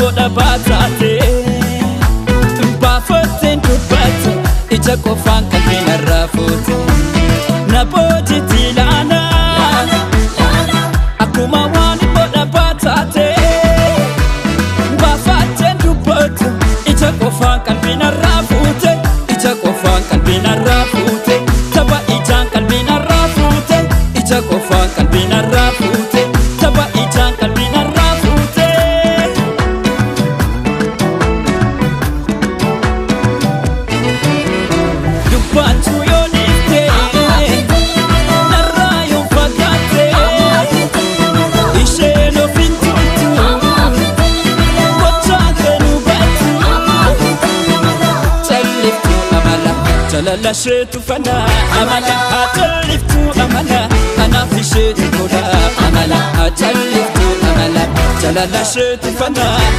Immoo baataate baafatteen dubbate ija qofaan qalbii narraa fuute na boojitti ilaana akkuma waan immoo baataate baafatteen dubbate ija qofaan qalbii narraa fuute ija qofaan qalbii narraa fuute tapha ijaan qalbii narraa fuute ija qofaan qalbii narraa fuute tapha ijaan qalbii narraa fuute. Dubbachuu yoo dhiifte narraa yoo fagaatte isheen of hin toltu gochaa kan hubattu calliftuu amala jalala isheetu fana amala haa calliftuu amala anaaf isheetu tola amala haa calliftuu amala jalala isheetu fana.